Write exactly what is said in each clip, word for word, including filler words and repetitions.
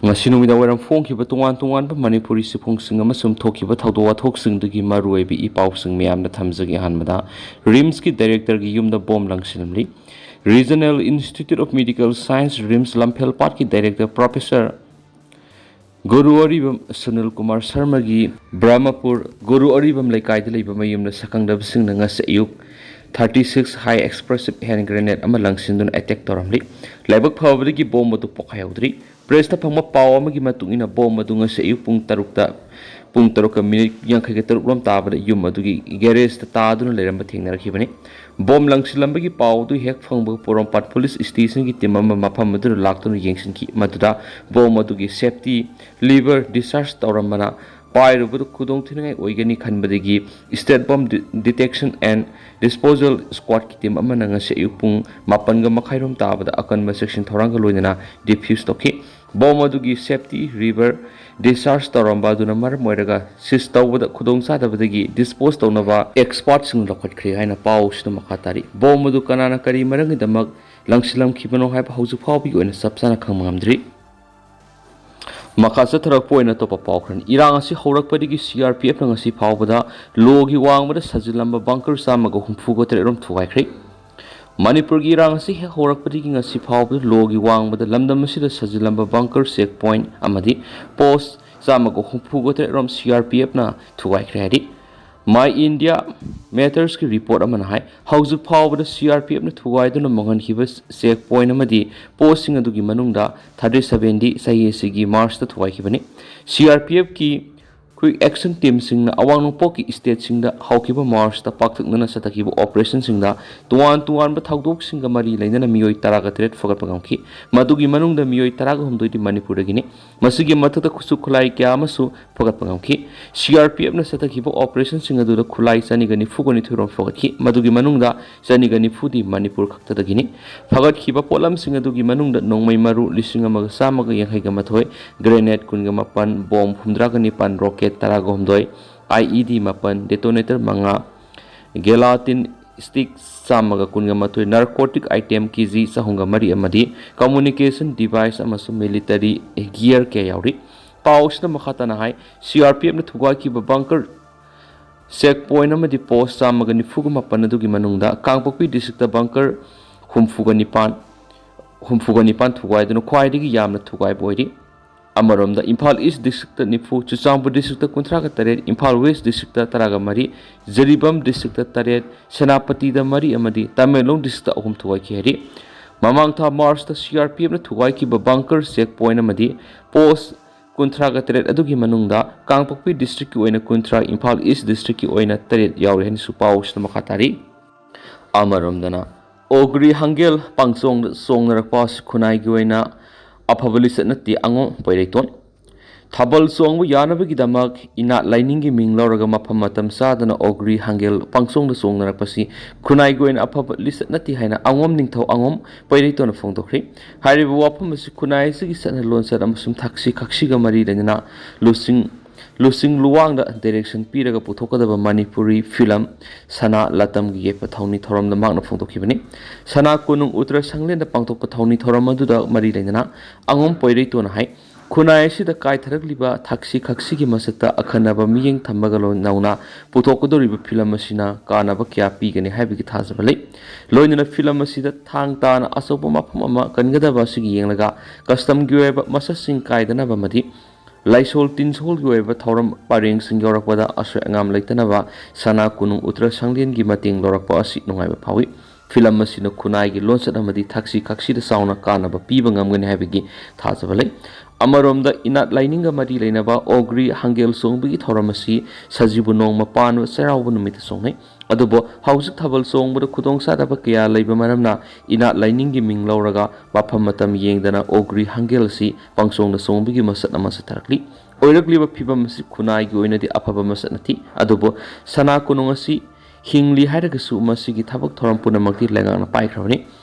ꯉꯁꯤ ꯅꯨꯃꯤꯗꯥꯡ ꯋꯥꯏꯔꯝ ꯐꯣꯡꯈꯤꯕ ꯇꯣꯉꯥꯟ ꯇꯣꯉꯥꯟꯕ ꯃꯅꯤꯄꯨꯔꯤ ꯆꯦꯐꯣꯡꯁꯤꯡ ꯑꯃꯁꯨꯡ ꯊꯣꯛꯈꯤꯕ ꯊꯧꯗꯣꯛ ꯋꯥꯊꯣꯛꯁꯤꯡꯗꯨꯒꯤ ꯃꯔꯨꯑꯣꯏꯕ ꯏ ꯄꯥꯎꯁꯤꯡ ꯃꯌꯥꯝꯗ ꯊꯝꯖꯒꯦ꯫ ꯑꯍꯥꯟꯕꯗ, ꯔꯤꯝꯁꯀꯤ ꯗꯥꯏꯔꯦꯛꯇꯔꯒꯤ ꯌꯨꯝꯗ ꯕꯣꯝ ꯂꯪꯁꯤꯜꯂꯝꯂꯤ꯫ Regional Institute of Medical Science, RIMS ꯂꯝꯐꯦꯜꯄꯥꯠꯀꯤ ꯗꯥꯏꯔꯦꯛꯇꯔ ꯄ꯭ꯔꯣꯐꯦꯁꯔ ꯒꯨꯔꯨ ꯑꯔꯤꯕꯝ ꯁꯨꯅꯤꯜ ꯀꯨꯃꯥꯔ ꯁꯔꯃꯒꯤ ꯕ꯭ꯔꯍꯃꯄꯨꯔ ꯒꯨꯔꯨ ꯑꯔꯤꯕꯝ ꯂꯩꯀꯥꯏꯗ ꯂꯩꯕ ꯃꯌꯨꯝꯗ ꯁꯛꯈꯪꯗꯕꯁꯤꯡꯅ ꯉꯁꯤ ꯑꯌꯨꯛ thirty six high explosive hand grenade ꯑꯃ ꯂꯪꯁꯤꯟꯗꯨꯅ ꯑꯦꯇꯦꯛ ꯇꯧꯔꯝꯂꯤ꯫ ꯂꯥꯏꯕꯛ ꯐꯕꯗꯒꯤ ꯕꯣꯝ ꯑꯗꯨ ꯄꯣꯈꯥꯏꯍꯧꯗ꯭ꯔꯤ꯫ ꯄ꯭ꯔꯦꯁꯇ ꯐꯪꯕ ꯄꯥꯎ ꯑꯃꯒꯤ ꯃꯇꯨꯡ ꯏꯟꯅ, ꯕꯣꯝ ꯑꯗꯨ ꯉꯁꯤ ꯑꯌꯨꯛ ꯄꯨꯡ ꯇꯔꯨꯛꯇ, ꯄꯨꯡ ꯇꯔꯨꯛꯀ ꯃꯤꯅꯤꯠ ꯌꯥꯡꯈꯩꯒ ꯇꯔꯨꯛ ꯂꯣꯝ ꯇꯥꯕꯗ ꯌꯨꯝ ꯑꯗꯨꯒꯤ ꯒꯦꯔꯦꯖꯇ ꯇꯥꯗꯨꯅ ꯂꯩꯔꯝꯕ ꯊꯦꯡꯅꯔꯛꯈꯤꯕꯅꯤ꯫ ꯕꯣꯝ ꯂꯪꯁꯤꯜꯂꯝꯕꯒꯤ ꯄꯥꯎ ꯑꯗꯨ ꯍꯦꯛ ꯐꯪꯕꯒ ꯄꯣꯔꯣꯝꯄꯥꯠ ꯄꯨꯂꯤꯁ ꯁ꯭ꯇꯦꯁꯟꯒꯤ ꯇꯤꯝ ꯑꯃ ꯃꯐꯝ ꯑꯗꯨꯗ ꯂꯥꯛꯇꯨꯅ ꯌꯦꯡꯁꯤꯟꯈꯤ꯫ ꯃꯗꯨꯗ ꯕꯣꯝ ꯑꯗꯨꯒꯤ ꯁꯦꯞꯇꯤ ꯂꯤꯚꯔ ꯗꯤꯁꯆꯥꯔꯖ ꯇꯧꯔꯝꯕꯅ ꯄꯥꯏꯔꯨꯕꯗ ꯈꯨꯗꯣꯡꯊꯤꯅꯤꯡꯉꯥꯏ ꯑꯣꯏꯒꯅꯤ ꯈꯟꯕꯗꯒꯤ State Bomb Detection and Disposal Squadꯀꯤ ꯇꯤꯝ ꯑꯃꯅ ꯉꯁꯤ ꯑꯌꯨꯛ ꯄꯨꯡ ꯃꯥꯄꯟꯒ ꯃꯈꯥꯏꯔꯣꯝ ꯇꯥꯕꯗ ꯑꯀꯟꯕ ꯆꯦꯛꯁꯤꯟ ꯊꯧꯔꯥꯡꯒ ꯂꯣꯏꯅꯅ ꯗꯤꯐ꯭ꯌꯨꯁ ꯇꯧꯈꯤ꯫ ꯕꯣꯝ ꯑꯗꯨꯒꯤ ꯁꯦꯞꯇꯤ ꯂꯤꯚꯔ ꯗꯤꯁꯆꯥꯔꯖ ꯇꯧꯔꯝꯕ ꯑꯗꯨꯅ ꯃꯔꯝ ꯑꯣꯏꯔꯒ ꯁꯤꯖ ꯇꯧꯕꯗ ꯈꯨꯗꯣꯡꯆꯥꯗꯕꯗꯒꯤ ꯗꯤꯁꯄꯣꯖ ꯇꯧꯅꯕ ꯑꯦꯛꯁꯄꯥꯔꯠꯁꯤꯡ ꯂꯧꯈꯠꯈ꯭ꯔꯦ ꯍꯥꯏꯅ ꯄꯥꯎꯁꯤꯅ ꯃꯈꯥ ꯇꯥꯔꯤ꯫ ꯕꯣꯝ ꯑꯗꯨ ꯀꯅꯥꯅ ꯀꯔꯤ ꯃꯔꯝꯒꯤꯗꯃꯛ ꯂꯪꯁꯤꯜꯂꯝꯈꯤꯕꯅꯣ ꯍꯥꯏꯕ ꯍꯧꯖꯤꯛ ꯐꯥꯎꯕꯒꯤ ꯑꯣꯏꯅ ꯆꯞ ꯆꯥꯅ ꯈꯪꯕ ꯉꯝꯗ꯭ꯔꯤ꯫ ꯃꯈꯥ ꯆꯠꯊꯔꯛꯄ ꯑꯣꯏꯅ ꯑꯇꯣꯞꯄ ꯄꯥꯎ ꯈꯔꯅꯤ꯫ ꯏꯔꯥꯡ ꯑꯁꯤ ꯍꯧꯔꯛꯄꯗꯒꯤ ꯁꯤ ꯑꯥꯔ ꯄꯤ ꯑꯦꯐꯅ ꯉꯁꯤ ꯐꯥꯎꯕꯗ ꯂꯣꯒꯤ ꯋꯥꯡꯃꯗ ꯁꯥꯖꯤꯜꯂꯝꯕ ꯕꯪꯀꯔ ꯆꯥꯝꯃꯒ ꯍꯨꯝꯐꯨꯒ ꯇꯔꯦꯠ ꯔꯣꯝ ꯊꯨꯒꯥꯏꯈ꯭ꯔꯦ꯫ ꯃꯅꯤꯄꯨꯔꯒꯤ ꯏꯔꯥꯡ ꯑꯁꯤ ꯍꯦꯛ ꯍꯧꯔꯛꯄꯗꯒꯤ ꯉꯁꯤ ꯐꯥꯎꯕꯗ ꯂꯣꯒꯤ ꯋꯥꯡꯃꯗ ꯂꯝꯗꯝ ꯑꯁꯤꯗ ꯁꯥꯖꯤꯜꯂꯝꯕ ꯕꯪꯀꯔ ꯆꯦꯛ ꯄꯣꯏꯟ ꯑꯃꯗꯤ ꯄꯣꯁ ꯆꯥꯝꯃꯒ ꯍꯨꯝꯐꯨꯒ ꯇꯔꯦꯠ ꯔꯣꯝ ꯁꯤ ꯑꯥꯔ ꯄꯤ ꯑꯦꯐꯅ ꯊꯨꯒꯥꯏꯈ꯭ꯔꯦ ꯍꯥꯏꯔꯤ꯫ My India Mattersꯀꯤ ꯔꯤꯄꯣꯔꯠ ꯑꯃꯅ ꯍꯥꯏ, ꯍꯧꯖꯤꯛ ꯐꯥꯎꯕꯗ ꯁꯤ ꯑꯥꯔ ꯄꯤ ꯑꯦꯐꯅ ꯊꯨꯒꯥꯏꯗꯨꯅ ꯃꯥꯡꯍꯟꯈꯤꯕ ꯆꯦꯛ ꯄꯣꯏꯟ ꯑꯃꯗꯤ ꯄꯣꯁꯁꯤꯡ ꯑꯗꯨꯒꯤ ꯃꯅꯨꯡꯗ thirty sevenꯗꯤ ꯆꯍꯤ ꯑꯁꯤꯒꯤ ꯃꯥꯔꯆꯇ ꯊꯨꯒꯥꯏꯈꯤꯕꯅꯤ꯫ ꯁꯤ ꯑꯥꯔ ꯄꯤ ꯑꯦꯐꯀꯤ ꯀ꯭ꯋꯤꯛ ꯑꯦꯛꯁꯟ ꯇꯤꯝꯁꯤꯡꯅ ꯑꯋꯥꯡ ꯅꯣꯡꯄꯣꯛꯀꯤ ꯁ꯭ꯇꯦꯠꯁꯤꯡꯗ ꯍꯧꯈꯤꯕ ꯃꯥꯔꯆꯇ ꯄꯥꯛꯇꯛꯅꯅ ꯆꯠꯊꯈꯤꯕ ꯑꯣꯄꯔꯦꯁꯟꯁꯤꯡꯗ ꯇꯣꯉꯥꯟ ꯇꯣꯉꯥꯟꯕ ꯊꯧꯗꯣꯛꯁꯤꯡꯒ ꯃꯔꯤ ꯂꯩꯅꯅ ꯃꯤꯑꯣꯏ ꯇꯔꯥꯒ ꯇꯔꯦꯠ ꯐꯒꯠꯄ ꯉꯝꯈꯤ꯫ ꯃꯗꯨꯒꯤ ꯃꯅꯨꯡꯗ ꯃꯤꯑꯣꯏ ꯇꯔꯥꯒ ꯍꯨꯝꯗꯣꯏꯗꯤ ꯃꯅꯤꯄꯨꯔꯗꯒꯤꯅꯤ꯫ ꯃꯁꯤꯒꯤ ꯃꯊꯛꯇ ꯈꯨꯠꯁꯨ ꯈꯨꯠꯂꯥꯏ ꯀꯌꯥ ꯑꯃꯁꯨ ꯐꯒꯠꯄ ꯉꯝꯈꯤ꯫ ꯁꯤ ꯑꯥꯔ ꯄꯤ ꯑꯦꯐꯅ ꯆꯠꯊꯈꯤꯕ ꯑꯣꯄꯔꯦꯁꯟꯁꯤꯡ ꯑꯗꯨꯗ ꯈꯨꯠꯂꯥꯏ ꯆꯅꯤꯒ ꯅꯤꯐꯨꯒ ꯅꯤꯊꯣꯏ ꯔꯣꯝ ꯐꯒꯠꯈꯤ꯫ ꯃꯗꯨꯒꯤ ꯃꯅꯨꯡꯗ ꯆꯅꯤꯒ ꯅꯤꯐꯨꯗꯤ ꯃꯅꯤꯄꯨꯔ ꯈꯛꯇꯗꯒꯤꯅꯤ꯫ ꯐꯒꯠꯈꯤꯕ ꯄꯣꯠꯂꯝꯁꯤꯡ ꯑꯗꯨꯒꯤ ꯃꯅꯨꯡꯗ ꯅꯣꯡꯃꯩ ꯃꯔꯨ ꯂꯤꯁꯤꯡ ꯑꯃꯒ ꯆꯥꯝꯃꯒ ꯌꯥꯡꯈꯩꯒ ꯃꯥꯊꯣꯏ, ꯒ꯭ꯔꯦꯅꯦꯗ ꯀꯨꯟꯒ ꯃꯥꯄꯟ, ꯕꯣꯝ ꯍꯨꯝꯗ꯭ꯔꯥꯒ ꯅꯤꯄꯥꯟ, ꯔꯣꯀꯦꯠ ꯇꯔꯥꯒ ꯍꯨꯝꯗꯣꯏ, ꯑꯥꯏ ꯏ ꯗꯤ ꯃꯥꯄꯟ, ꯗꯦꯇꯣꯅꯦꯇꯔ ꯃꯉꯥ, ꯒꯦꯂꯥꯇꯤꯟ ꯁ꯭ꯇꯤꯛ ꯆꯥꯝꯃꯒ ꯀꯨꯟꯒ ꯃꯥꯊꯣꯏ, ꯅꯥꯔꯀꯣꯇꯤꯛ ꯑꯥꯏꯇꯦꯝ ꯀꯦ ꯖꯤ ꯆꯍꯨꯝꯒ ꯃꯔꯤ ꯑꯃꯗꯤ ꯀꯝꯃꯨꯅꯤꯀꯦꯁꯟ ꯗꯤꯚꯥꯏꯁ ꯑꯃꯁꯨꯡ ꯃꯤꯂꯤꯇꯔꯤ ꯒꯤꯌꯔ ꯀꯌꯥ ꯌꯥꯎꯔꯤ꯫ ꯄꯥꯎ ꯑꯁꯤꯅ ꯃꯈꯥ ꯇꯥꯅ ꯍꯥꯏ, ꯁꯤ ꯑꯥꯔ ꯄꯤ ꯑꯦꯐꯅ ꯊꯨꯒꯥꯏꯈꯤꯕ ꯕꯪꯀꯔ ꯆꯦꯛ ꯄꯣꯏꯟ ꯑꯃꯗꯤ ꯄꯣꯁ ꯆꯥꯝꯃꯒ ꯅꯤꯐꯨꯒ ꯃꯥꯄꯟ ꯑꯗꯨꯒꯤ ꯃꯅꯨꯡꯗ ꯀꯥꯡꯄꯣꯛꯄꯤ ꯗꯤꯁꯇ꯭ꯔꯤꯛꯇ ꯕꯪꯀꯔ ꯍꯨꯝꯐꯨꯒ ꯅꯤꯄꯥꯟ, ꯍꯨꯝꯐꯨꯒ ꯅꯤꯄꯥꯟ ꯊꯨꯒꯥꯏꯗꯨꯅ ꯈ꯭ꯋꯥꯏꯗꯒꯤ ꯌꯥꯝꯅ ꯊꯨꯒꯥꯏꯕ ꯑꯣꯏꯔꯤ꯫ ꯑꯃꯔꯣꯝꯗ ꯏꯝꯐꯥꯜ ꯏꯁ ꯗꯤꯁꯇ꯭ꯔꯤꯛꯇ ꯅꯤꯐꯨ, ꯆꯨꯔꯆꯥꯟꯄꯨꯔ ꯗꯤꯁꯇ꯭ꯔꯤꯛꯇ ꯀꯨꯟꯊ꯭ꯔꯥꯒ ꯇꯔꯦꯠ, ꯏꯝꯐꯥꯜ ꯋꯦꯁ ꯗꯤꯁꯇ꯭ꯔꯤꯛꯇ ꯇꯔꯥꯒ ꯃꯔꯤ, ꯖꯤꯔꯤꯕꯥꯝ ꯗꯤꯁꯇ꯭ꯔꯤꯛꯇ ꯇꯔꯦꯠ, ꯁꯦꯅꯥꯄꯇꯤꯗ ꯃꯔꯤ ꯑꯃꯗꯤ ꯇꯃꯦꯡꯂꯣꯡ ꯗꯤꯁꯇ꯭ꯔꯤꯛꯇ ꯑꯍꯨꯝ ꯊꯨꯒꯥꯏꯈꯤ ꯍꯥꯏꯔꯤ꯫ ꯃꯃꯥꯡ ꯊꯥ ꯃꯥꯔꯆꯇ ꯁꯤ ꯑꯥꯔ ꯄꯤ ꯑꯦꯐꯅ ꯊꯨꯒꯥꯏꯈꯤꯕ ꯕꯪꯀꯔ ꯆꯦꯛ ꯄꯣꯏꯟ ꯑꯃꯗꯤ ꯄꯣꯁ ꯀꯨꯟꯊ꯭ꯔꯥꯒ ꯇꯔꯦꯠ ꯑꯗꯨꯒꯤ ꯃꯅꯨꯡꯗ ꯀꯥꯡꯄꯣꯛꯄꯤ ꯗꯤꯁꯇ꯭ꯔꯤꯛꯀꯤ ꯑꯣꯏꯅ ꯀꯨꯟꯊ꯭ꯔꯥ, ꯏꯝꯐꯥꯜ ꯏꯁ ꯗꯤꯁꯇ꯭ꯔꯤꯛꯀꯤ ꯑꯣꯏꯅ ꯇꯔꯦꯠ ꯌꯥꯎꯔꯤ ꯍꯥꯏꯅꯁꯨ ꯄꯥꯎꯁꯤꯗ ꯃꯈꯥ ꯇꯥꯔꯤ꯫ ꯑꯃꯔꯣꯝꯗꯅ ꯑꯣꯒ꯭ꯔꯤ ꯍꯪꯒꯦꯜ ꯄꯪꯆꯣꯡꯗ ꯆꯣꯡꯅꯔꯛꯄ ꯑꯁꯤ ꯈꯨꯟꯅꯥꯏꯒꯤ ꯑꯣꯏꯅ ꯑꯐꯕ ꯂꯤꯆꯠ ꯅꯠꯇꯦ, ꯑꯉꯣꯝ ꯄꯣꯏꯔꯩꯇꯣꯟ꯫ ꯊꯥꯕꯜ ꯆꯣꯡꯕ ꯌꯥꯅꯕꯒꯤꯗꯃꯛ ꯏꯅꯥꯠ ꯂꯥꯏꯅꯤꯡꯒꯤ ꯃꯤꯡ ꯂꯧꯔꯒ ꯃꯐꯝ ꯃꯇꯝ ꯆꯥꯗꯅ ꯑꯣꯒ꯭ꯔꯤ ꯍꯪꯒꯦꯜ ꯄꯪꯆꯣꯡꯗ ꯆꯣꯡꯅꯔꯛꯄꯁꯤ ꯈꯨꯟꯅꯥꯏꯒꯤ ꯑꯣꯏꯅ ꯑꯐꯕ ꯂꯤꯆꯠ ꯅꯠꯇꯦ ꯍꯥꯏꯅ ꯑꯉꯣꯝ ꯅꯤꯡꯊꯧ ꯑꯉꯣꯝ ꯄꯣꯏꯔꯩꯇꯣꯟꯅ ꯐꯣꯡꯗꯣꯛꯈ꯭ꯔꯤ꯫ ꯍꯥꯏꯔꯤꯕ ꯋꯥꯐꯝ ꯑꯁꯤ ꯈꯨꯟꯅꯥꯏ ꯑꯁꯤꯒꯤ ꯆꯠꯅ ꯂꯣꯟꯆꯠ ꯑꯃꯁꯨꯡ ꯊꯛꯁꯤ ꯈꯥꯁꯤꯒ ꯃꯔꯤ ꯂꯩꯅꯅ ꯂꯨꯆꯤꯡ ꯂꯨꯆꯤꯡ ꯂꯨꯋꯥꯡꯗ ꯗꯥꯏꯔꯦꯛꯁꯟ ꯄꯤꯔꯒ ꯄꯨꯊꯣꯛꯀꯗꯕ ꯃꯅꯤꯄꯨꯔꯤ ꯐꯤꯂꯝ ꯁꯅꯥ ꯂꯇꯝꯒꯤ ꯌꯦꯛꯄ ꯊꯧꯅꯤ ꯊꯧꯔꯝꯗ ꯃꯍꯥꯛꯅ ꯐꯣꯡꯗꯣꯛꯈꯤꯕꯅꯤ꯫ ꯁꯅꯥ ꯀꯣꯅꯨꯡ ꯎꯇ꯭ꯔ ꯁꯪꯂꯦꯟꯗ ꯄꯥꯡꯊꯣꯛꯄ ꯊꯧꯅꯤ ꯊꯧꯔꯝ ꯑꯗꯨꯗ ꯃꯔꯤ ꯂꯩꯅꯅ ꯑꯉꯣꯝ ꯄꯣꯏꯔꯩꯇꯣꯟꯅ ꯍꯥꯏ, ꯈꯨꯟꯅꯥꯏ ꯑꯁꯤꯗ ꯀꯥꯏꯊꯔꯛꯂꯤꯕ ꯊꯛꯁꯤ ꯈꯥꯁꯤꯒꯤ ꯃꯁꯛꯇ ꯑꯈꯟꯅꯕ ꯃꯤꯠꯌꯦꯡ ꯊꯝꯕꯒ ꯂꯣꯏ-, ꯅꯧꯅ ꯄꯨꯊꯣꯛꯀꯗꯧꯔꯤꯕ ꯐꯤꯂꯝ ꯑꯁꯤꯅ ꯀꯥꯟꯅꯕ ꯀꯌꯥ ꯄꯤꯒꯅꯤ ꯍꯥꯏꯕꯒꯤ ꯊꯥꯖꯕ ꯂꯩ꯫ ꯂꯣꯏꯅꯅ ꯐꯤꯂꯝ ꯑꯁꯤꯗ ꯊꯥꯡ ꯇꯥꯅ ꯑꯆꯧꯕ ꯃꯐꯝ ꯑꯃ ꯀꯟꯒꯗꯕ ꯑꯁꯤꯒꯤ ꯌꯦꯡꯂꯒ ꯀꯁꯇꯝꯒꯤ ꯑꯣꯏꯕ ꯃꯁꯛꯁꯤꯡ ꯀꯥꯏꯗꯅꯕ ꯑꯃꯗꯤ ꯂꯥꯏꯁꯣꯜ ꯇꯤꯟꯁꯣꯜꯒꯤ ꯑꯣꯏꯕ ꯊꯧꯔꯝ ꯄꯔꯦꯡꯁꯤꯡ ꯌꯧꯔꯛꯄꯗ ꯑꯁꯣꯏ ꯑꯉꯥꯝ ꯂꯩꯇꯅꯕ ꯁꯅꯥ ꯀꯣꯅꯨꯡ ꯎꯇ꯭ꯔ ꯁꯪꯂꯦꯟꯒꯤ ꯃꯇꯦꯡ ꯂꯧꯔꯛꯄ ꯑꯁꯤ ꯅꯨꯡꯉꯥꯏꯕ ꯐꯥꯎꯏ꯫ ꯐꯤꯂꯝ ꯑꯁꯤꯅ ꯈꯨꯟꯅꯥꯏꯒꯤ ꯂꯣꯟꯆꯠ ꯑꯃꯗꯤ ꯊꯛꯁꯤ ꯈꯥꯁꯤꯗ ꯆꯥꯎꯅ ꯀꯥꯟꯅꯕ ꯄꯤꯕ ꯉꯝꯒꯅꯤ ꯍꯥꯏꯕꯒꯤ ꯊꯥꯖꯕ ꯂꯩ꯫ ꯑꯃꯔꯣꯝꯗ ꯏꯅꯥꯠ ꯂꯥꯏꯅꯤꯡꯒ ꯃꯔꯤ ꯂꯩꯅꯕ ꯑꯣꯒ꯭ꯔꯤ ꯍꯪꯒꯦꯜ ꯆꯣꯡꯕꯒꯤ ꯊꯧꯔꯝ ꯑꯁꯤ ꯁꯖꯤꯕꯨ ꯅꯣꯡꯃ ꯄꯥꯟꯕ ꯆꯩꯔꯥꯎꯕ ꯅꯨꯃꯤꯠꯇ ꯆꯣꯡꯅꯩ꯫ ꯑꯗꯨꯕꯨ ꯍꯧꯖꯤꯛ ꯊꯥꯕꯜ ꯆꯣꯡꯕꯗ ꯈꯨꯗꯣꯡꯆꯥꯗꯕ ꯀꯌꯥ ꯂꯩꯕ ꯃꯔꯝꯅ ꯏꯅꯥꯠ ꯂꯥꯏꯅꯤꯡꯒꯤ ꯃꯤꯡ ꯂꯧꯔꯒ ꯃꯐꯝ ꯃꯇꯝ ꯌꯦꯡꯗꯅ ꯑꯣꯒ꯭ꯔꯤ ꯍꯪꯒꯦꯜ ꯑꯁꯤ ꯄꯪꯆꯣꯡꯗ ꯆꯣꯡꯕꯒꯤ ꯃꯁꯛ ꯑꯃ ꯆꯠꯊꯔꯛꯂꯤ꯫ ꯑꯣꯏꯔꯛꯂꯤꯕ ꯐꯤꯕꯝ ꯑꯁꯤ ꯈꯨꯟꯅꯥꯏꯒꯤ ꯑꯣꯏꯅꯗꯤ ꯑꯐꯕ ꯃꯁꯛ ꯅꯠꯇꯦ꯫ ꯑꯗꯨꯕꯨ ꯁꯅꯥ ꯀꯣꯅꯨꯡ ꯑꯁꯤ ꯍꯤꯡꯂꯤ ꯍꯥꯏꯔꯒꯁꯨ ꯃꯁꯤꯒꯤ ꯊꯕꯛ ꯊꯧꯔꯝ ꯄꯨꯝꯅꯃꯛꯇꯤ ꯂꯩꯉꯥꯛꯅ ꯄꯥꯏꯈ꯭ꯔꯕꯅꯤ꯫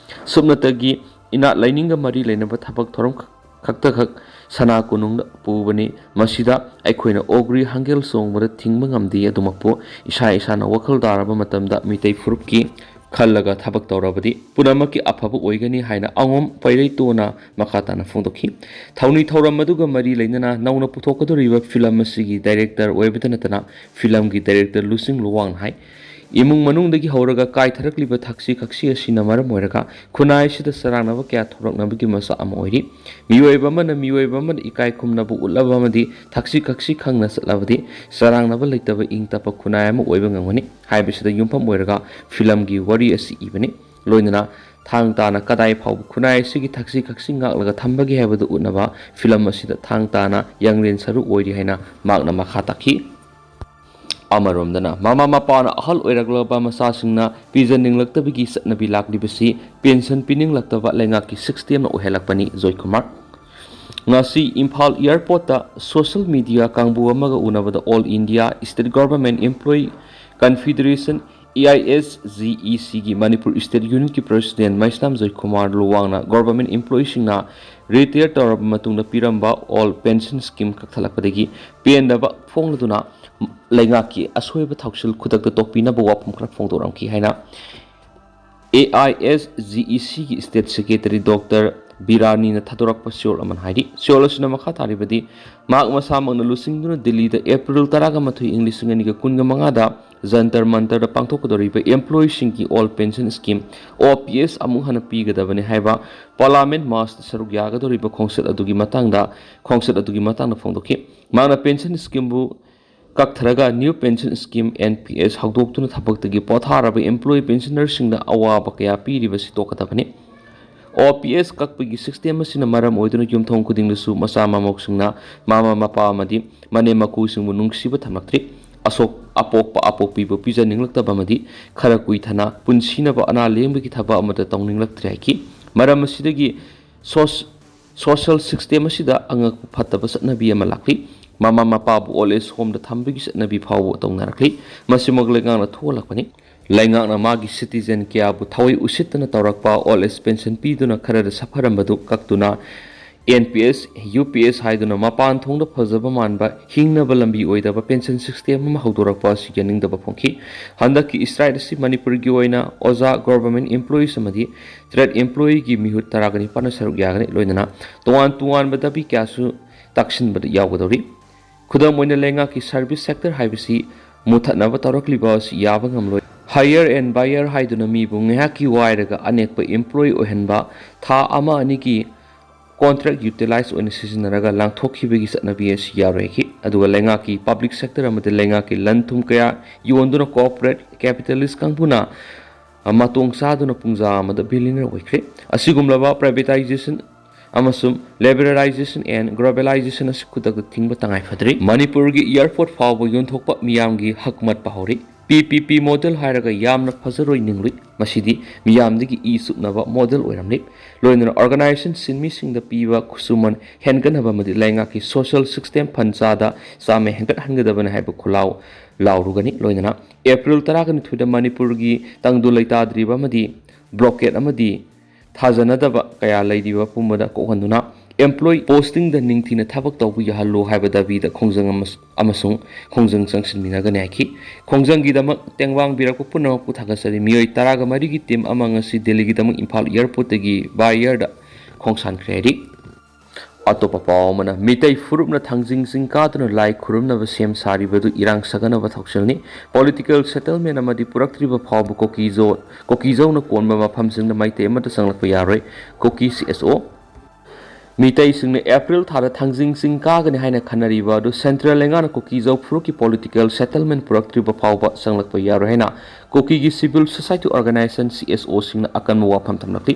ꯁꯨꯞꯅꯇꯒꯤ ꯏꯅꯥꯠ ꯂꯥꯏꯅꯤꯡꯒ ꯃꯔꯤ ꯂꯩꯅꯕ ꯊꯕꯛ ꯊꯧꯔꯝ ꯈꯛ-, ꯈꯛꯇꯈꯛ ꯁꯅꯥ ꯀꯣꯅꯨꯡꯗ ꯄꯨꯕꯅꯤ꯫ ꯃꯁꯤꯗ ꯑꯩꯈꯣꯏꯅ ꯑꯣꯒ꯭ꯔꯤ ꯍꯥꯡꯒꯦꯜ ꯆꯣꯡꯕꯗ ꯊꯤꯡꯕ ꯉꯝꯗꯦ꯫ ꯑꯗꯨꯃꯛꯄꯨ ꯏꯁꯥ ꯏꯁꯥꯅ ꯋꯥꯈꯜ ꯇꯥꯔꯕ ꯃꯇꯝꯗ ꯃꯤꯇꯩ ꯐꯨꯔꯨꯞꯀꯤ ꯈꯜꯂꯒ ꯊꯕꯛ ꯇꯧꯔꯕꯗꯤ ꯄꯨꯝꯅꯃꯛꯀꯤ ꯑꯐꯕ ꯑꯣꯏꯒꯅꯤ ꯍꯥꯏꯅ ꯑꯉꯣꯝ ꯄꯩꯔꯩꯇꯣꯅ ꯃꯈꯥ ꯇꯥꯅ ꯐꯣꯡꯗꯣꯛꯈꯤ꯫ ꯊꯧꯅꯤ ꯊꯧꯔꯝ ꯑꯗꯨꯒ ꯃꯔꯤ ꯂꯩꯅꯅ ꯅꯧꯅ ꯄꯨꯊꯣꯛꯀꯗꯧꯔꯤꯕ ꯐꯤꯂꯝ ꯑꯁꯤꯒꯤ ꯗꯥꯏꯔꯦꯛꯇꯔ ꯑꯣꯏꯕꯇ ꯅꯠꯇꯅ ꯐꯤꯂꯝꯒꯤ ꯗꯥꯏꯔꯦꯛꯇꯔ ꯂꯨꯆꯤꯡ ꯂꯨꯋꯥꯡꯅ ꯍꯥꯏ, ꯏꯃꯨꯡ ꯃꯅꯨꯡꯗꯒꯤ ꯍꯧꯔꯒ ꯀꯥꯏꯊꯔꯛꯂꯤꯕ ꯊꯛꯁꯤ ꯈꯛꯁꯤ ꯑꯁꯤꯅ ꯃꯔꯝ ꯑꯣꯏꯔꯒ ꯈꯨꯟꯅꯥꯏ ꯑꯁꯤꯗ ꯆꯔꯥꯡꯅꯕ ꯀꯌꯥ ꯊꯣꯛꯂꯛꯅꯕꯒꯤ ꯃꯆꯥꯛ ꯑꯃ ꯑꯣꯏꯔꯤ꯫ ꯃꯤꯑꯣꯏꯕ ꯑꯃꯅ ꯃꯤꯑꯣꯏꯕ ꯑꯃꯗ ꯏꯀꯥꯏ ꯈꯨꯝꯅꯕ ꯎꯠꯂꯕ ꯑꯃꯗꯤ ꯊꯛꯁꯤ ꯈꯛꯁꯤ ꯈꯪꯅ ꯆꯠꯂꯕꯗꯤ ꯆꯔꯥꯡꯅꯕ ꯂꯩꯇꯕ ꯏꯪ ꯇꯞꯄ ꯈꯨꯟꯅꯥꯏ ꯑꯃ ꯑꯣꯏꯕ ꯉꯝꯒꯅꯤ ꯍꯥꯏꯕꯁꯤꯗ ꯌꯨꯝꯐꯝ ꯑꯣꯏꯔꯒ ꯐꯤꯂꯝꯒꯤ ꯋꯥꯔꯤ ꯑꯁꯤ ꯏꯕꯅꯤ꯫ ꯂꯣꯏꯅꯅ ꯊꯥꯡ ꯇꯥꯅ ꯀꯗꯥꯏ ꯐꯥꯎꯕ ꯈꯨꯟꯅꯥꯏ ꯑꯁꯤꯒꯤ ꯊꯛꯁꯤ ꯈꯛꯁꯤ ꯉꯥꯛꯂꯒ ꯊꯝꯕꯒꯦ ꯍꯥꯏꯕꯗꯨ ꯎꯠꯅꯕ ꯐꯤꯂꯝ ꯑꯁꯤꯗ ꯊꯥꯡ ꯇꯥꯅ ꯌꯥꯡꯂꯦꯟ ꯁꯔꯨ ꯑꯣꯏꯔꯤ ꯍꯥꯏꯅ ꯃꯍꯥꯛꯅ ꯃꯈꯥ ꯇꯥꯈꯤ꯫ ꯑꯃꯔꯣꯝꯗꯅ ꯃꯃꯥ ꯃꯄꯥꯅ ꯑꯍꯜ ꯑꯣꯏꯔꯛꯂꯕ ꯃꯆꯥꯁꯤꯡꯅ ꯄꯤꯖꯅꯤꯡꯂꯛꯇꯕꯒꯤ ꯆꯠꯅꯕꯤ ꯂꯥꯛꯂꯤꯕꯁꯤ ꯄꯦꯟꯁꯟ ꯄꯤꯅꯤꯡꯂꯛꯇꯕ ꯂꯩꯉꯥꯛꯀꯤ ꯁꯤꯁꯇꯦꯝꯅ ꯑꯣꯏꯍꯜꯂꯛꯄꯅꯤ꯫ ꯖꯣꯏꯀꯨꯃꯥꯔ꯫ ꯉꯁꯤ ꯏꯝꯐꯥꯜ ꯑꯦꯌꯔꯄꯣꯔꯠꯇ ꯁꯣꯁꯤꯌꯦꯜ ꯃꯤꯗꯤꯌꯥ ꯀꯥꯡꯕꯨ ꯑꯃꯒ ꯎꯅꯕꯗ All India State Government Employee Confederation, A I S G E Cꯒꯤ ꯃꯅꯤꯄꯨꯔ ꯏꯁꯇꯦꯠ ꯌꯨꯅꯤꯠꯀꯤ ꯄ꯭ꯔꯁꯤꯗꯦꯟ ꯃꯩꯁꯅꯥꯝ ꯖꯣꯏꯀꯨꯃꯥꯔ ꯂꯨꯋꯥꯡꯅ ꯒꯣꯚꯔꯟꯃꯦꯟꯠ ꯏꯝꯄ꯭ꯂꯣꯌꯤꯁꯤꯡꯅ ꯔꯤꯇꯥꯌꯔ ꯇꯧꯔꯕ ꯃꯇꯨꯡꯗ ꯄꯤꯔꯝꯕ ꯑꯣꯜ ꯄꯦꯟꯁꯟ ꯁ꯭ꯀꯤꯝ ꯀꯛꯊꯠꯂꯛꯄꯗꯒꯤ ꯄꯦꯟꯗꯕ ꯐꯣꯡꯂꯗꯨꯅ ꯂꯩꯉꯥꯛꯀꯤ ꯑꯁꯣꯏꯕ ꯊꯧꯁꯤꯜ ꯈꯨꯗꯛꯇ ꯇꯣꯛꯄꯤꯅꯕ ꯋꯥꯐꯝ ꯈꯔ ꯐꯣꯡꯗꯣꯔꯛꯈꯤ ꯍꯥꯏꯅ A I S G E Cꯒꯤ ꯏꯁꯇꯦꯠ ꯁꯦꯀ꯭ꯔꯦꯇꯔꯤ ꯗꯣꯛꯇꯔ ꯕꯤꯔꯥꯅꯤꯅ ꯊꯥꯗꯣꯔꯛꯄ ꯆꯦꯔꯣꯜ ꯑꯃꯅ ꯍꯥꯏꯔꯤ꯫ ꯆꯦꯔꯣꯜ ꯑꯁꯤꯅ ꯃꯈꯥ ꯇꯥꯔꯤꯕꯗꯤ, ꯃꯍꯥꯛ ꯃꯁꯥꯃꯛꯅ ꯂꯨꯆꯤꯡꯗꯨꯅ ꯗꯤꯜꯂꯤꯗ ꯑꯦꯄ꯭ꯔꯤꯜ ꯇꯔꯥꯒ ꯃꯥꯊꯣꯏ, ꯏꯪ ꯂꯤꯁꯤꯡ ꯑꯅꯤꯒ ꯀꯨꯟꯒ ꯃꯉꯥꯗ ꯖꯟꯇꯔ ꯃꯟꯇꯔꯗ ꯄꯥꯡꯊꯣꯛꯀꯗꯧꯔꯤꯕ ꯏꯝꯄ꯭ꯂꯣꯌꯤꯁꯤꯡꯒꯤ old pension scheme, O P S, ꯑꯃꯨꯛ ꯍꯟꯅ ꯄꯤꯒꯗꯕꯅꯤ ꯍꯥꯏꯕ ꯄꯥꯔꯂꯥꯃꯦꯟꯠ ꯃꯥꯔꯆꯇ ꯁꯔꯨꯛ ꯌꯥꯒꯗꯧꯔꯤꯕ ꯈꯣꯡꯆꯠ ꯑꯗꯨꯒꯤ ꯃꯇꯥꯡꯗ, ꯈꯣꯡꯆꯠ ꯑꯗꯨꯒꯤ ꯃꯇꯥꯡꯗ ꯐꯣꯡꯗꯣꯛꯈꯤ꯫ ꯃꯍꯥꯛꯅ ꯄꯦꯟꯁꯟ ꯁ꯭ꯀꯤꯝꯕꯨ ꯀꯛꯊꯔꯒ new pension scheme, N P S, ꯍꯧꯗꯣꯛꯇꯨꯅ ꯊꯕꯛꯇꯒꯤ ꯄꯣꯊꯥꯔꯕ ꯏꯝꯄ꯭ꯂꯣꯌꯤ ꯄꯦꯟꯁꯅꯔꯁꯤꯡꯗ ꯑꯋꯥꯕ ꯀꯌꯥ ꯄꯤꯔꯤꯕꯁꯤ ꯇꯣꯛꯀꯗꯕꯅꯤ꯫ O P S ꯀꯛꯄꯒꯤ ꯁꯤꯁꯇꯦꯝ ꯑꯁꯤꯅ ꯃꯔꯝ ꯑꯣꯏꯗꯨꯅ ꯌꯨꯝꯊꯣꯡ ꯈꯨꯗꯤꯡꯗꯁꯨ ꯃꯆꯥ ꯃꯃꯧꯁꯤꯡꯅ ꯃꯃꯥ ꯃꯄꯥ ꯑꯃꯗꯤ ꯃꯅꯦꯝ ꯃꯀꯨꯁꯤꯡꯕꯨ ꯅꯨꯡꯁꯤꯕ ꯊꯝꯂꯛꯇ꯭ꯔꯤ꯫ ꯑꯁꯣꯛ ꯑꯄꯣꯛꯄ ꯑꯄꯣꯛꯄꯤꯕꯨ ꯄꯤꯖꯅꯤꯡꯂꯛꯇꯕ ꯑꯃꯗꯤ ꯈꯔ ꯀꯨꯏꯊꯅ ꯄꯨꯟꯁꯤꯅꯕ ꯑꯅꯥ ꯂꯦꯡꯕꯒꯤ ꯊꯕꯛ ꯑꯃꯠꯇ ꯇꯧꯅꯤꯡꯂꯛꯇ꯭ꯔꯦ ꯍꯥꯏꯈꯤ꯫ ꯃꯔꯝ ꯑꯁꯤꯗꯒꯤ ꯁꯣꯁ-, ꯁꯣꯁꯤꯌꯦꯜ ꯁꯤꯁꯇꯦꯝ ꯑꯁꯤꯗ ꯑꯉꯛꯄ ꯐꯠꯇꯕ ꯆꯠꯅꯕꯤ ꯑꯃ ꯂꯥꯛꯂꯤ꯫ ꯃꯃꯥ ꯃꯄꯥꯕꯨ ꯑꯣꯜ ꯑꯦꯖ ꯍꯣꯝꯗ ꯊꯝꯕꯒꯤ ꯆꯠꯅꯕꯤ ꯐꯥꯎꯕ ꯇꯧꯅꯔꯛꯂꯤ꯫ ꯃꯁꯤꯃꯛ ꯂꯩꯉꯥꯛꯅ ꯊꯣꯛꯍꯜꯂꯛꯄꯅꯤ꯫ ꯂꯩꯉꯥꯛꯅ ꯃꯥꯒꯤ ꯁꯤꯇꯤꯖꯦꯟ ꯀꯌꯥꯕꯨ ꯊꯑꯣꯏ ꯎꯁꯤꯠꯇꯅ ꯇꯧꯔꯛꯄ ꯑꯣꯜ ꯑꯦꯖ ꯄꯦꯟꯁꯟ ꯄꯤꯗꯨꯅ ꯈꯔꯗ ꯁꯥꯐꯔꯝꯕꯗꯨ ꯀꯛꯇꯨꯅ N P S, U P S ꯍꯥꯏꯗꯨꯅ ꯃꯄꯥꯟ ꯊꯣꯡꯗ ꯐꯖꯕ ꯃꯥꯟꯕ, ꯍꯤꯡꯅꯕ ꯂꯝꯕꯤ ꯑꯣꯏꯗꯕ ꯄꯦꯟꯁꯟ ꯁꯤꯁꯇꯦꯝ ꯑꯃ ꯍꯧꯗꯣꯔꯛꯄ ꯑꯁꯤ ꯌꯥꯅꯤꯡꯗꯕ ꯐꯣꯡꯈꯤ꯫ ꯍꯟꯗꯛꯀꯤ strike ꯑꯁꯤ ꯃꯅꯤꯄꯨꯔꯒꯤ ꯑꯣꯏꯅ ꯑꯣꯖꯥ, ꯒꯣꯚꯔꯟꯃꯦꯟꯠ ꯏꯝꯄ꯭ꯂꯣꯌꯤꯁ ꯑꯃꯗꯤ ꯇ꯭ꯔꯦꯗ ꯏꯝꯄ꯭ꯂꯣꯌꯤꯒꯤ ꯃꯤꯍꯨꯠ ꯇꯔꯥꯒ ꯅꯤꯄꯥꯟꯅ ꯁꯔꯨꯛ ꯌꯥꯒꯅꯤ, ꯂꯣꯏꯅꯅ ꯇꯣꯉꯥꯟ ꯇꯣꯉꯥꯟꯕ ꯗꯥꯕꯤ ꯀꯌꯥꯁꯨ ꯇꯥꯛꯁꯤꯟꯕꯗ ꯌꯥꯎꯒꯗꯧꯔꯤ꯫ ꯈꯨꯗꯝ ꯑꯣꯏꯅ, ꯂꯩꯉꯥꯛꯀꯤ ꯁꯔꯚꯤꯁ ꯁꯦꯛꯇꯔ ꯍꯥꯏꯕꯁꯤ ꯃꯨꯊꯠꯅꯕ ꯇꯧꯔꯛꯂꯤꯕ ꯑꯁꯤ ꯌꯥꯕ ꯉꯝꯂꯣꯏ꯫ Hire and fire ꯍꯥꯏꯗꯨꯅ ꯃꯤꯕꯨ ꯉꯥꯏꯍꯥꯛꯀꯤ ꯋꯥꯏꯔꯒ ꯑꯅꯦꯛꯄ ꯏꯝꯄ꯭ꯂꯣꯌꯤ ꯑꯣꯏꯍꯟꯕ, ꯊꯥ ꯑꯃ ꯑꯅꯤꯒꯤ ꯀꯣꯟꯇ꯭ꯔꯦꯛ ꯌꯨꯇꯤꯂꯥꯏꯖ ꯑꯣꯏꯅ ꯁꯤꯖꯤꯟꯅꯔꯒ ꯂꯥꯡꯊꯣꯛꯈꯤꯕꯒꯤ ꯆꯠꯅꯕꯤ ꯑꯁꯤ ꯌꯥꯔꯣꯏꯈꯤ꯫ ꯑꯗꯨꯒ ꯂꯩꯉꯥꯛꯀꯤ ꯄꯕ꯭ꯂꯤꯛ ꯁꯦꯛꯇꯔ ꯑꯃꯗꯤ ꯂꯩꯉꯥꯛꯀꯤ ꯂꯟ ꯊꯨꯝ ꯀꯌꯥ ꯌꯣꯟꯗꯨꯅ ꯀꯣꯔꯄꯣꯔꯦꯠ ꯀꯦꯄꯤꯇꯦꯂꯤꯁ ꯀꯥꯡꯕꯨꯅ ꯃꯇꯣꯡ ꯆꯥꯗꯨꯅ ꯄꯨꯡꯖꯥ ꯑꯃꯗ ꯕꯤꯂꯤꯅꯔ ꯑꯣꯏꯈ꯭ꯔꯦ꯫ ꯑꯁꯤꯒꯨꯝꯂꯕ privatization ꯑꯃꯁꯨꯡ liberalization and globalization ꯑꯁꯤ ꯈꯨꯗꯛꯇ ꯊꯤꯡꯕ ꯇꯉꯥꯏ ꯐꯗ꯭ꯔꯤ꯫ ꯃꯅꯤꯄꯨꯔꯒꯤ ꯑꯦꯌꯔꯄꯣꯔꯠ ꯐꯥꯎꯕ ꯌꯣꯟꯊꯣꯛꯄ ꯃꯤꯌꯥꯝꯒꯤ ꯍꯛ ꯃꯠꯄ ꯍꯧꯔꯤ꯫ ꯄꯤ ꯄꯤ ꯄꯤ ꯃꯣꯗꯦꯜ ꯍꯥꯏꯔꯒ ꯌꯥꯝꯅ ꯐꯖꯔꯣꯏ ꯅꯤꯡꯂꯨꯏ꯫ ꯃꯁꯤꯗꯤ ꯃꯤꯌꯥꯝꯗꯒꯤ ꯏ ꯆꯨꯞꯅꯕ ꯃꯣꯗꯦꯜ ꯑꯣꯏꯔꯝꯂꯤ꯫ ꯂꯣꯏꯅꯅ ꯑꯣꯔꯒꯅꯥꯏꯖꯦꯁꯟ ꯁꯤꯟꯃꯤꯁꯤꯡꯗ ꯄꯤꯕ ꯈꯨꯠꯁꯨꯃꯟ ꯍꯦꯟꯒꯠꯅꯕ ꯑꯃꯗꯤ ꯂꯩꯉꯥꯛꯀꯤ ꯁꯣꯁꯤꯌꯦꯜ ꯁꯤꯁꯇꯦꯝ ꯐꯟ ꯆꯥꯗ ꯆꯥꯝꯃ ꯍꯦꯟꯒꯠꯍꯟꯒꯗꯕꯅꯤ ꯍꯥꯏꯕ ꯈꯨꯜꯂꯥꯎ ꯂꯥꯎꯔꯨꯒꯅꯤ꯫ ꯂꯣꯏꯅꯅ ꯑꯦꯄ꯭ꯔꯤꯜ ꯇꯔꯥꯒ ꯅꯤꯊꯣꯏꯗ ꯃꯅꯤꯄꯨꯔꯒꯤ ꯇꯪꯗꯨ ꯂꯩꯇꯥꯗ꯭ꯔꯤꯕ ꯑꯃꯗꯤ ꯕ꯭ꯂꯣꯀꯦꯠ ꯑꯃꯗꯤ ꯊꯥꯖꯅꯗꯕ ꯀꯌꯥ ꯂꯩꯔꯤꯕ ꯄꯨꯝꯕꯗ ꯀꯣꯛꯍꯟꯗꯨꯅ ꯑꯦꯝꯄ꯭ꯂꯣꯌꯤ ꯄꯣꯁꯇꯤꯡꯗ ꯅꯤꯡꯊꯤꯅ ꯊꯕꯛ ꯇꯧꯕ ꯌꯥꯍꯜꯂꯨ ꯍꯥꯏꯕ ꯗꯥꯕꯤꯗ ꯈꯣꯡꯖꯪ ꯑꯃꯁ-, ꯑꯃꯁꯨꯡ ꯈꯣꯡꯖꯪ ꯆꯪꯁꯤꯟꯃꯤꯟꯅꯒꯅꯤ ꯍꯥꯏꯈꯤ꯫ ꯈꯣꯡꯖꯪꯒꯤꯗꯃꯛ ꯇꯦꯡꯕꯥꯡꯕꯤꯔꯛꯄ ꯄꯨꯝꯅꯃꯛꯄꯨ ꯊꯥꯒꯠꯆꯔꯤ꯫ ꯃꯤꯑꯣꯏ ꯇꯔꯥꯒ ꯃꯔꯤꯒꯤ ꯇꯤꯝ ꯑꯃ ꯉꯁꯤ ꯗꯦꯜꯂꯤꯒꯤꯗꯃꯛ ꯏꯝꯐꯥꯜ ꯑꯦꯌꯔꯄꯣꯔꯠꯇꯒꯤ by airꯗ ꯈꯣꯡꯁꯥꯟꯈ꯭ꯔꯦ ꯍꯥꯏꯔꯤ꯫ ꯑꯇꯣꯞꯄ ꯄꯥꯎ ꯑꯃꯅ, ꯃꯤꯇꯩ ꯐꯨꯔꯨꯞꯅ ꯊꯥꯡꯖꯤꯡ ꯆꯤꯡ ꯀꯥꯗꯨꯅ ꯂꯥꯏ ꯈꯨꯔꯨꯝꯅꯕ ꯁꯦꯝ ꯁꯥꯔꯤꯕꯗꯨ ꯏꯔꯥꯡ ꯁꯥꯒꯠꯅꯕ ꯊꯧꯁꯤꯜꯅꯤ꯫ ꯄꯣꯂꯤꯇꯤꯀꯦꯜ ꯁꯦꯇꯜꯃꯦꯟ ꯑꯃꯗꯤ ꯄꯨꯔꯛꯇ꯭ꯔꯤꯕ ꯐꯥꯎꯕ ꯀꯨꯀꯤꯖꯣ-, ꯀꯨꯀꯤꯖꯧꯅ ꯀꯣꯟꯕ ꯃꯐꯝꯁꯤꯡꯗ ꯃꯩꯇꯩ ꯑꯃꯠꯇ ꯆꯪꯂꯛꯄ ꯌꯥꯔꯣꯏ, ꯀꯨꯀꯤ ꯁꯤ ꯑꯦꯁ ꯑꯣ꯫ ꯃꯤꯇꯩꯁꯤꯡꯅ ꯑꯦꯄ꯭ꯔꯤꯜ ꯊꯥꯗ ꯊꯥꯡꯖꯤꯡ ꯆꯤꯡ ꯀꯥꯒꯅꯤ ꯍꯥꯏꯅ ꯈꯟꯅꯔꯤꯕ ꯑꯗꯨ ꯁꯦꯟꯇ꯭ꯔꯦꯜ ꯂꯩꯉꯥꯛꯅ ꯀꯨꯀꯤꯖꯧ ꯐꯨꯔꯨꯞꯀꯤ ꯄꯣꯂꯤꯇꯤꯀꯦꯜ ꯁꯦꯇꯜꯃꯦꯟ ꯄꯨꯔꯛꯇ꯭ꯔꯤꯕ ꯐꯥꯎꯕ ꯆꯪꯂꯛꯄ ꯌꯥꯔꯣꯏ ꯍꯥꯏꯅ ꯀꯨꯀꯤꯒꯤ civil society organisation C S ꯑꯣꯁꯤꯡꯅ ꯑꯀꯟꯕ ꯋꯥꯐꯝ ꯊꯝꯂꯛꯂꯤ꯫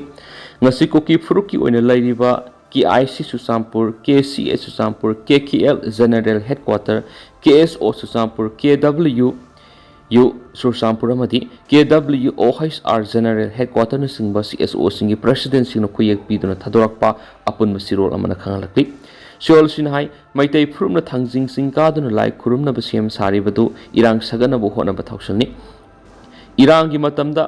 ꯉꯁꯤ ꯀꯨꯀꯤ ꯐꯨꯔꯨꯞꯀꯤ ꯑꯣꯏꯅ ꯂꯩꯔꯤꯕ ꯀꯦ I C Churachandpur, K C A Churachandpur, K K L general headquarter, ꯀꯦ ꯑꯦꯁ ꯑꯣ ꯆꯨꯔꯆꯥꯟꯄꯨꯔ, ꯀꯦ ꯗꯕ꯭ꯂꯤꯌꯨ ꯌꯨ ꯆꯨꯔꯆꯥꯟꯄꯨꯔ ꯑꯃꯗꯤ ꯀꯦ ꯗꯕ꯭ꯂꯤꯌꯨ ꯑꯣ H R general ꯍꯦꯗꯀ꯭ꯋꯥꯇꯔꯅꯆꯤꯡꯕ C S ꯑꯣꯁꯤꯡꯒꯤ ꯄ꯭ꯔꯦꯁꯤꯗꯦꯟꯁꯤꯡꯅ ꯈꯨꯌꯦꯛ ꯄꯤꯗꯨꯅ ꯊꯥꯗꯣꯔꯛꯄ ꯑꯄꯨꯟꯕ ꯆꯦꯔꯣꯜ ꯑꯃꯅ ꯈꯪꯍꯜꯂꯛꯂꯤ꯫ ꯆꯦꯔꯣꯜꯁꯤꯅ ꯍꯥꯏ, ꯃꯩꯇꯩ ꯐꯨꯔꯨꯞꯅ ꯊꯥꯡꯖꯤꯡ ꯆꯤꯡ ꯀꯥꯗꯨꯅ ꯂꯥꯏ ꯈꯨꯔꯨꯝꯅꯕ ꯁꯦꯝ ꯁꯥꯔꯤꯕꯗꯨ ꯏꯔꯥꯡ ꯁꯥꯒꯠꯅꯕ ꯍꯣꯠꯅꯕ ꯊꯧꯁꯤꯜꯅꯤ꯫ ꯏꯔꯥꯡꯒꯤ ꯃꯇꯝꯗ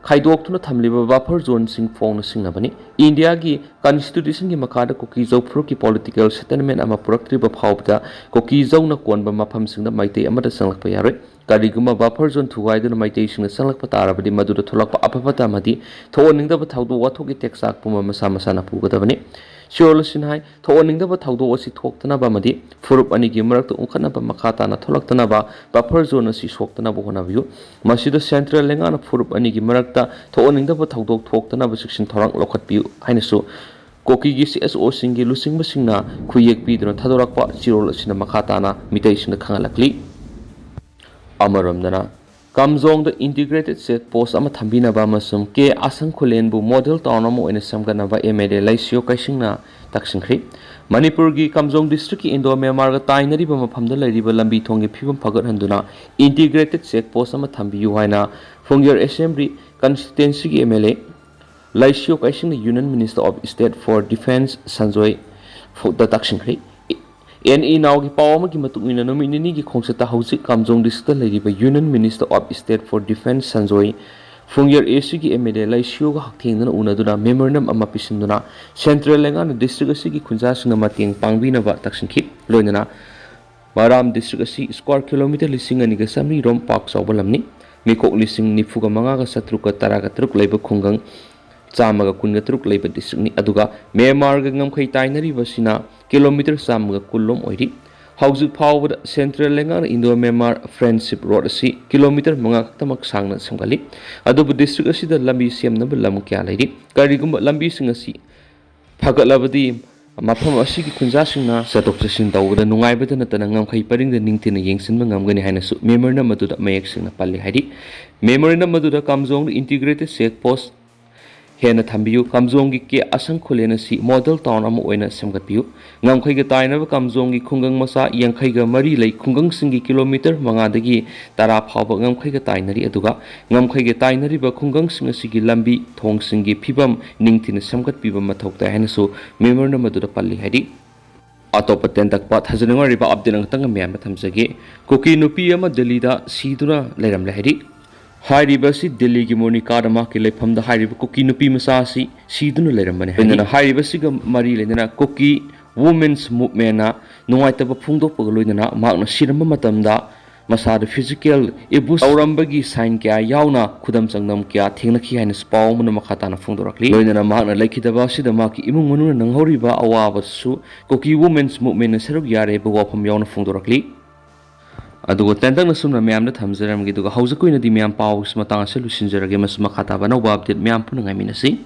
ꯈꯥꯏꯗꯣꯛꯇꯨꯅ ꯊꯝꯂꯤꯕ ꯕꯐꯔ ꯖꯣꯟꯁꯤꯡ ꯐꯣꯡꯅ ꯁꯤꯡꯅꯕꯅꯤ꯫ ꯏꯟꯗꯤꯌꯥꯒꯤ ꯀꯟꯁꯇꯤꯇ꯭ꯌꯨꯁꯟꯒꯤ ꯃꯈꯥꯗ ꯀꯨꯀꯤꯖꯧ ꯐꯨꯔꯨꯞꯀꯤ ꯄꯣꯂꯤꯇꯤꯀꯦꯜ ꯁꯦꯇꯜꯃꯦꯟ ꯑꯃ ꯄꯨꯔꯛꯇ꯭ꯔꯤꯕ ꯐꯥꯎꯕꯗ ꯀꯨꯀꯤꯖꯧꯅ ꯀꯣꯟꯕ ꯃꯐꯝꯁꯤꯡꯗ ꯃꯩꯇꯩ ꯑꯃꯠꯇ ꯆꯪꯂꯛꯄ ꯌꯥꯔꯣꯏ꯫ ꯀꯔꯤꯒꯨꯝꯕ ꯕꯐꯔ ꯖꯣꯟ ꯊꯨꯒꯥꯏꯗꯨꯅ ꯃꯩꯇꯩꯁꯤꯡꯅ ꯆꯪꯂꯛꯄ ꯇꯥꯔꯕꯗꯤ ꯃꯗꯨꯗ ꯊꯣꯛꯂꯛꯄ ꯑꯐ ꯐꯠꯇ ꯑꯃꯗꯤ ꯊꯣꯛꯍꯟꯅꯤꯡꯗꯕ ꯊꯧꯗꯣꯛ ꯋꯥꯊꯣꯛꯀꯤ ꯇꯦꯛꯆꯥꯛ ꯄꯨꯝꯕ ꯃꯁꯥ ꯃꯁꯥꯅ ꯄꯨꯒꯗꯕꯅꯤ꯫ ꯁꯤꯔꯣꯜ ꯑꯁꯤꯅ ꯍꯥꯏ, ꯊꯣꯛꯍꯟꯅꯤꯡꯗꯕ ꯊꯧꯗꯣꯛ ꯑꯁꯤ ꯊꯣꯛꯇꯅꯕ ꯑꯃꯗꯤ ꯐꯨꯔꯨꯞ ꯑꯅꯤꯒꯤ ꯃꯔꯛꯇ ꯎꯪꯈꯠꯅꯕ ꯃꯈꯥ ꯇꯥꯅ ꯊꯣꯛꯂꯛꯇꯅꯕ ꯕꯐꯔ ꯖꯣꯟ ꯑꯁꯤ ꯁꯣꯛꯇꯅꯕ ꯍꯣꯠꯅꯕꯤꯌꯨ꯫ ꯃꯁꯤꯗ ꯁꯦꯟꯇ꯭ꯔꯦꯜ ꯂꯩꯉꯥꯛꯅ ꯐꯨꯔꯨꯞ ꯑꯅꯤꯒꯤ ꯃꯔꯛꯇ ꯊꯣꯛꯍꯟꯅꯤꯡꯗꯕ ꯊꯧꯗꯣꯛ ꯊꯣꯛꯇꯅꯕ ꯆꯦꯛꯁꯤꯟ ꯊꯧꯔꯥꯡ ꯂꯧꯈꯠꯄꯤꯌꯨ ꯍꯥꯏꯅꯁꯨ ꯀꯨꯀꯤꯒꯤ ꯁꯤ ꯑꯦꯁ ꯑꯣꯁꯤꯡꯒꯤ ꯂꯨꯆꯤꯡꯕꯁꯤꯡꯅ ꯈꯨꯌꯦꯛ ꯄꯤꯗꯨꯅ ꯊꯥꯗꯣꯔꯛꯄ ꯆꯤꯔꯣꯜ ꯑꯁꯤꯅ ꯃꯈꯥ ꯇꯥꯅ ꯃꯤꯇꯩꯁꯤꯡꯗ ꯈꯪꯍꯜꯂꯛꯂꯤ꯫ ꯑꯃꯔꯣꯝꯗꯅ, ꯀꯥꯝꯖꯣꯡꯗ ꯏꯟꯇꯤꯒ꯭ꯔꯦꯇꯦꯗ ꯆꯦꯛ ꯄꯣꯁ ꯑꯃ ꯊꯝꯕꯤꯅꯕ ꯑꯃꯁꯨꯡ ꯀꯦ ꯑꯁꯪ ꯈꯨꯂꯦꯟꯕꯨ ꯃꯣꯗꯦꯜ ꯇꯥꯎꯟ ꯑꯃ ꯑꯣꯏꯅ ꯁꯦꯝꯒꯠꯅꯕ ꯑꯦꯝ ꯑꯦꯜ ꯑꯦ ꯂꯩꯁꯤꯌꯣ ꯀꯩꯁꯤꯡꯅ ꯇꯛꯁꯤꯟꯈ꯭ꯔꯤ꯫ ꯃꯅꯤꯄꯨꯔꯒꯤ ꯀꯥꯝꯖꯣꯡ ꯗꯤꯁꯇ꯭ꯔꯤꯛꯀꯤ ꯏꯟꯗꯣ ꯃ꯭ꯌꯥꯟꯃꯥꯔꯒ ꯇꯥꯏꯅꯔꯤꯕ ꯃꯐꯝꯗ ꯂꯩꯔꯤꯕ ꯂꯝꯕꯤ ꯊꯣꯡꯒꯤ ꯐꯤꯕꯝ ꯐꯒꯠꯍꯟꯗꯨꯅ ꯏꯟꯇꯤꯒ꯭ꯔꯦꯇꯦꯗ ꯆꯦꯛ ꯄꯣꯁ ꯑꯃ ꯊꯝꯕꯤꯌꯨ ꯍꯥꯏꯅ ꯐꯨꯡꯌꯔ ꯑꯦꯁꯦꯝꯕ꯭ꯂꯤ ꯀꯟꯁꯇꯤꯇ꯭ꯋꯦꯟꯁꯤꯒꯤ ꯑꯦꯝ ꯑꯦꯜ ꯑꯦ ꯂꯩꯁꯤꯌꯣ ꯀꯩꯁꯤꯡꯅ Union Minister of State for Defence Sanjoy ꯐꯨꯗ ꯇꯛꯁꯤꯟꯈ꯭ꯔꯤ꯫ ꯑꯦꯟ ꯏ ꯅꯥꯎꯒꯤ ꯄꯥꯎ ꯑꯃꯒꯤ ꯃꯇꯨꯡ ꯏꯟꯅ, ꯅꯨꯃꯤꯠ ꯅꯤꯅꯤꯒꯤ ꯈꯣꯡꯆꯠꯇ ꯍꯧꯖꯤꯛ ꯀꯥꯝꯖꯣꯡ ꯗꯤꯁꯇ꯭ꯔꯤꯛꯇ ꯂꯩꯔꯤꯕ Union Minister of State for Defence Sanjoy Phungyar ꯑꯦꯁꯤꯒꯤ ꯑꯦꯝ ꯑꯦꯜ ꯑꯦ ꯂꯩꯁꯤꯌꯣꯒ ꯍꯛꯊꯦꯡꯅꯅ ꯎꯅꯗꯨꯅ ꯃꯦꯃꯣꯔꯦꯟꯗꯝ ꯑꯃ ꯄꯤꯁꯤꯟꯗꯨꯅ ꯁꯦꯟꯇ꯭ꯔꯦꯜ ꯂꯩꯉꯥꯛꯅ ꯗꯤꯁꯇ꯭ꯔꯤꯛ ꯑꯁꯤꯒꯤ ꯈꯨꯟꯖꯥꯁꯤꯡꯅ ꯃꯇꯦꯡ ꯄꯥꯡꯕꯤꯅꯕ ꯇꯛꯁꯤꯟꯈꯤ꯫ ꯂꯣꯏꯅꯅ ꯃꯔꯥꯝ ꯗꯤꯁꯇ꯭ꯔꯤꯛ ꯑꯁꯤ ꯁ꯭ꯀ꯭ꯋꯥꯔ ꯀꯤꯂꯣꯃꯤꯇꯔ ꯂꯤꯁꯤꯡ ꯑꯅꯤꯒ ꯆꯥꯃꯔꯤ ꯔꯣꯝ ꯄꯥꯛ ꯆꯥꯎꯕ ꯂꯝꯅꯤ꯫ ꯃꯤꯀꯣꯛ ꯂꯤꯁꯤꯡ ꯅꯤꯐꯨꯒ ꯃꯉꯥꯒ ꯆꯥꯇ꯭ꯔꯨꯛꯀ ꯇꯔꯥꯒ ꯇꯔꯨꯛ ꯂꯩꯕ ꯈꯨꯡꯒꯪ ꯆꯥꯝꯃꯒ ꯀꯨꯟꯒ ꯇꯔꯨꯛ ꯂꯩꯕ ꯗꯤꯁꯇ꯭ꯔꯤꯛꯅꯤ꯫ ꯑꯗꯨꯒ ꯃ꯭ꯌꯥꯟꯃꯥꯔꯒ ꯉꯝꯈꯩ ꯇꯥꯏꯅꯔꯤꯕꯁꯤꯅ ꯀꯤꯂꯣꯃꯤꯇꯔ ꯆꯥꯝꯃꯒ ꯀꯨꯟ ꯂꯣꯝ ꯑꯣꯏꯔꯤ꯫ ꯍꯧꯖꯤꯛ ꯐꯥꯎꯕꯗ ꯁꯦꯟꯇ꯭ꯔꯦꯜ ꯂꯩꯉꯥꯛꯅ ꯏꯟꯗꯣ ꯃ꯭ꯌꯥꯟꯃꯥꯔ ꯐ꯭ꯔꯦꯟꯁꯤꯞ ꯔꯣꯗ ꯑꯁꯤ ꯀꯤꯂꯣꯃꯤꯇꯔ ꯃꯉꯥ ꯈꯛꯇꯃꯛ ꯁꯥꯡꯅ ꯁꯦꯝꯒꯠꯂꯤ꯫ ꯑꯗꯨꯕꯨ ꯗꯤꯁꯇ꯭ꯔꯤꯛ ꯑꯁꯤꯗ ꯂꯝꯕꯤ ꯁꯦꯝꯅꯕ ꯂꯝ ꯀꯌꯥ ꯂꯩꯔꯤ꯫ ꯀꯔꯤꯒꯨꯝꯕ ꯂꯝꯕꯤꯁꯤꯡ ꯑꯁꯤ ꯐꯒꯠꯂꯕꯗꯤ ꯃꯐꯝ ꯑꯁꯤꯒꯤ ꯈꯨꯟꯖꯥꯁꯤꯡꯅ ꯆꯠꯊꯣꯛ ꯆꯠꯁꯤꯟ ꯇꯧꯕꯗ ꯅꯨꯡꯉꯥꯏꯕꯇ ꯅꯠꯇꯅ ꯉꯝꯈꯩ ꯄꯔꯤꯡꯗ ꯅꯤꯡꯊꯤꯅ ꯌꯦꯡꯁꯤꯟꯕ ꯉꯝꯒꯅꯤ ꯍꯥꯏꯅꯁꯨ ꯃꯦꯃꯣꯔꯦꯟꯗꯝ ꯑꯗꯨꯗ ꯃꯌꯦꯛ ꯁꯦꯡꯅ ꯄꯜꯂꯤ꯫ ꯍꯥꯏꯗꯤ, ꯃꯦꯃꯣꯔꯦꯟꯗꯝ ꯑꯗꯨꯗ ꯀꯥꯝꯖꯣꯡꯗ ꯏꯟꯇꯤꯒ꯭ꯔꯦꯇꯦꯗ ꯆꯦꯛ ꯄꯣꯁ ꯍꯦꯟꯅ ꯊꯝꯕꯤꯌꯨ, ꯀꯥꯝꯖꯣꯡꯒꯤ ꯀꯦ ꯑꯁꯪ ꯈꯨꯂꯦꯟ ꯑꯁꯤ ꯃꯣꯗꯦꯜ ꯇꯥꯎꯟ ꯑꯃ ꯑꯣꯏꯅ ꯁꯦꯝꯒꯠꯄꯤꯌꯨ, ꯉꯝꯈꯩꯒ ꯇꯥꯏꯅꯕ ꯀꯥꯝꯖꯣꯡꯒꯤ ꯈꯨꯡꯒꯪ ꯃꯆꯥ ꯌꯥꯡꯈꯩꯒ ꯃꯔꯤ ꯂꯩ ꯈꯨꯡꯒꯪꯁꯤꯡꯒꯤ ꯀꯤꯂꯣꯃꯤꯇꯔ ꯃꯉꯥꯗꯒꯤ ꯇꯔꯥ ꯐꯥꯎꯕ ꯉꯝꯈꯩꯒ ꯇꯥꯏꯅꯔꯤ꯫ ꯑꯗꯨꯒ ꯉꯝꯈꯩꯒ ꯇꯥꯏꯅꯔꯤꯕ ꯈꯨꯡꯒꯪꯁꯤꯡ ꯑꯁꯤꯒꯤ ꯂꯝꯕꯤ ꯊꯣꯡꯁꯤꯡꯒꯤ ꯐꯤꯕꯝ ꯅꯤꯡꯊꯤꯅ ꯁꯦꯝꯒꯠꯄꯤꯕ ꯃꯊꯧ ꯇꯥꯏ ꯍꯥꯏꯅꯁꯨ ꯃꯦꯃꯣꯔꯦꯟꯗꯝ ꯑꯗꯨꯗ ꯄꯜꯂꯤ꯫ ꯍꯥꯏꯗꯤ, ꯑꯇꯣꯞꯄ ꯇꯦꯟꯇꯛꯄ ꯊꯥꯖꯅꯤꯡꯉꯥꯏ ꯑꯣꯏꯔꯤꯕ ꯑꯞꯗꯦꯠ ꯑꯃꯈꯛꯇꯪ ꯃꯌꯥꯝꯗ ꯊꯝꯖꯒꯦ꯫ ꯀꯨꯀꯤ ꯅꯨꯄꯤ ꯑꯃ ꯗꯦꯜꯂꯤꯗ ꯁꯤꯗꯨꯅ ꯂꯩꯔꯝꯂꯦ꯫ ꯍꯥꯏꯗꯤ, ꯍꯥꯏꯔꯤꯕ ꯑꯁꯤ ꯗꯤꯜꯂꯤꯒꯤ ꯃꯣꯔꯅꯤꯀꯥꯗ ꯃꯍꯥꯛꯀꯤ ꯂꯩꯐꯝꯗ ꯍꯥꯏꯔꯤꯕ ꯀꯨꯀꯤ ꯅꯨꯄꯤ ꯃꯆꯥ ꯑꯁꯤ ꯁꯤꯗꯨꯅ ꯂꯩꯔꯝꯕꯅꯤ꯫ ꯂꯣꯏꯅꯅ ꯍꯥꯏꯔꯤꯕꯁꯤꯒ ꯃꯔꯤ ꯂꯩꯅꯅ ꯀꯨꯀꯤ ꯋꯨꯃꯦꯟꯁ ꯃꯨꯚꯃꯦꯟꯅ ꯅꯨꯡꯉꯥꯏꯇꯕ ꯐꯣꯡꯗꯣꯛꯄꯒ ꯂꯣꯏꯅꯅ ꯃꯍꯥꯛꯅ ꯁꯤꯔꯝꯕ ꯃꯇꯝꯗ ꯃꯁꯥꯗ ꯐꯤꯖꯤꯀꯦꯜ ꯑꯦꯕ꯭ꯌꯨꯁ ꯇꯧꯔꯝꯕꯒꯤ ꯁꯥꯏꯟ ꯀꯌꯥ ꯌꯥꯎꯅ ꯈꯨꯗꯝ ꯆꯥꯡꯗꯝ ꯀꯌꯥ ꯊꯦꯡꯅꯈꯤ ꯍꯥꯏꯅꯁꯨ ꯄꯥꯎ ꯑꯃꯅ ꯃꯈꯥ ꯇꯥꯅ ꯐꯣꯡꯗꯣꯔꯛꯂꯤ꯫ ꯂꯣꯏꯅꯅ ꯃꯍꯥꯛꯅ ꯂꯩꯈꯤꯗꯕ ꯑꯁꯤꯗ ꯃꯍꯥꯛꯀꯤ ꯏꯃꯨꯡ ꯃꯅꯨꯡꯅ ꯅꯪꯍꯧꯔꯤꯕ ꯑꯋꯥꯕꯁꯨ ꯀꯨꯀꯤ ꯋꯨꯃꯦꯟꯁ ꯃꯨꯚꯃꯦꯟꯅ ꯁꯔꯨꯛ ꯌꯥꯔꯦ ꯍꯥꯏꯕ ꯋꯥꯐꯝ ꯌꯥꯎꯅ ꯐꯣꯡꯗꯣꯔꯛꯂꯤ꯫ ꯑꯗꯨꯒ ꯇꯦꯟꯇꯛꯅ ꯁꯨꯝꯅ ꯃꯌꯥꯝꯗ ꯊꯝꯖꯔꯝꯒꯦ, ꯑꯗꯨꯒ ꯍꯧꯖꯤꯛꯀꯤ ꯑꯣꯏꯅꯗꯤ ꯃꯌꯥꯝ ꯄꯥꯎꯒꯤ ꯃꯇꯥꯡ ꯑꯁꯤ ꯂꯣꯏꯁꯤꯟꯖꯔꯒꯦ꯫ ꯃꯁꯤ ꯃꯈꯥ ꯇꯥꯕ ꯑꯅꯧꯕ ꯑꯞꯗꯦꯠ ꯃꯌꯥꯝ ꯄꯨꯟꯅ ꯉꯥꯏꯃꯤꯟꯅꯁꯤ꯫